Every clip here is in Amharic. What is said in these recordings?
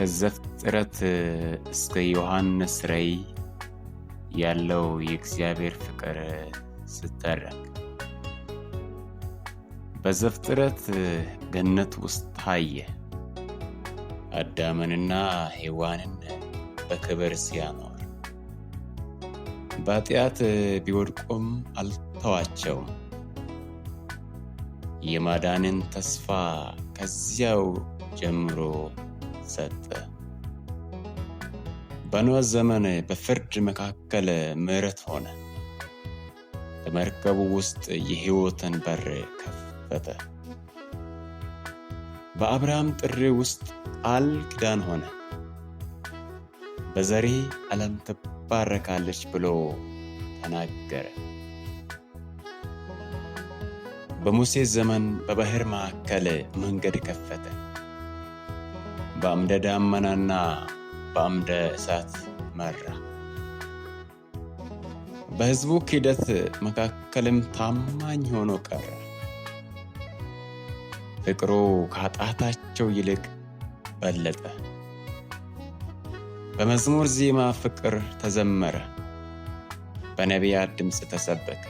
ከዘፍጥረት እስከ ዮሐንስ ራእይ ያለው የእግዚአብሔር ፍቅር ስተረክ በዘፍጥረት ገነት ውስጥ ታየ። አዳምንና ሔዋንን በክብር ሲያኖር በኃጢአት ቢወድቁም አልተዋቸውም። የማዳንን ተስፋ ከዚያው ጀምሮ ሰጠ። በኖህ ዘመን በፍርድ መካከል ምሕረት ሆነ። በመርከቡ ውስጥ የሕይወትን በር ከፈተ። በአብርሃም ጥሪ ውስጥ ቃል ኪዳን ሆነ። በዘርህ ዓለም ትባረካለች ብሎ ተናገረ። በሙሴ ዘመን በባሕር መካከል መንገድ ከፈተ። በአምደ ደመናና በአምደ እሳት መራ። በሕዝቡ ክህደት መካከልም ታማኝ ሆኖ ቀረ። ፍቅሩ ከኃጢአታቸው ይልቅ በለጠ። በመዝሙር ዜማ ፍቅር ተዘመረ፣ በነቢያት ድምፅ ተሰበከ።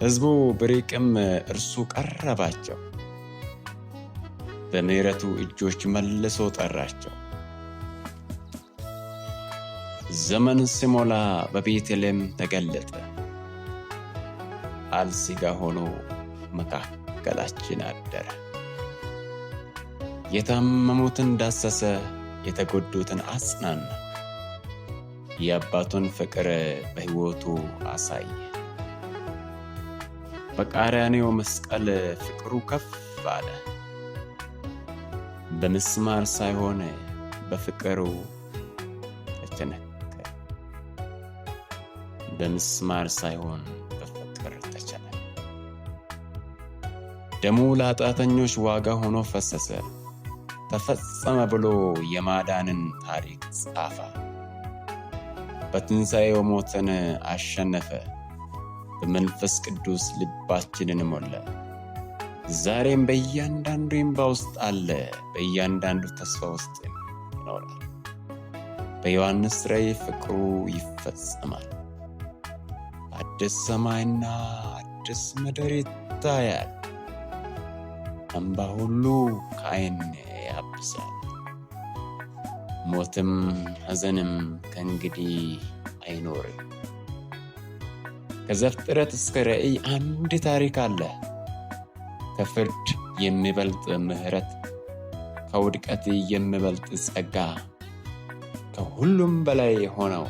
ሕዝቡ ብርቅም እርሱ ቀረባቸው፣ በምሕረቱ እጆች መልሶ ጠራቸው። ዘመን ሲሞላ በቤተልሔም ተገለጠ። ቃል ሥጋ ሆኖ መካከላችን አደረ። የታመሙትን ዳሰሰ፣ የተጎዱትን አጽናና። የአባቱን ፍቅር በሕይወቱ አሳየ። በቀራንዮ መስቀል ፍቅሩ ከፍ አለ። በምስማር ሳይሆን በፍቅሩ ተቸነከረ። በምስማር ሳይሆን በፍቅር ተቸነከረ። ደሙ ለኃጢአተኞች ዋጋ ሆኖ ፈሰሰ። ተፈጸመ ብሎ የማዳንን ታሪክ ጻፈ። በትንሣኤው ሞትን አሸነፈ። በመንፈስ ቅዱስ ልባችንን ሞላ። ዛሬም በእያንዳንዱ እምባ ውስጥ አለ፣ በእያንዳንዱ ተስፋ ውስጥ ይኖራል። በዮሐንስ ራእይ ፍቅሩ ይፈጸማል። አዲስ ሰማይና አዲስ ምድር ይታያል። እንባ ሁሉ ከዓይን ያብሳል። ሞትም ሐዘንም ከእንግዲህ አይኖርም። ከዘፍጥረት እስከ ራእይ አንድ ታሪክ አለ። ከፍርድ የሚበልጥ ምሕረት፣ ከውድቀት የሚበልጥ ጸጋ፣ ከሁሉም በላይ የሆነው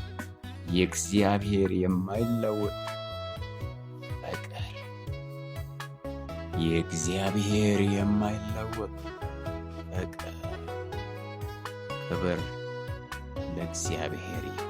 የእግዚአብሔር የማይለወጥ ፍቅር፣ የእግዚአብሔር የማይለወጥ ፍቅር። ክብር ለእግዚአብሔር ይሁን።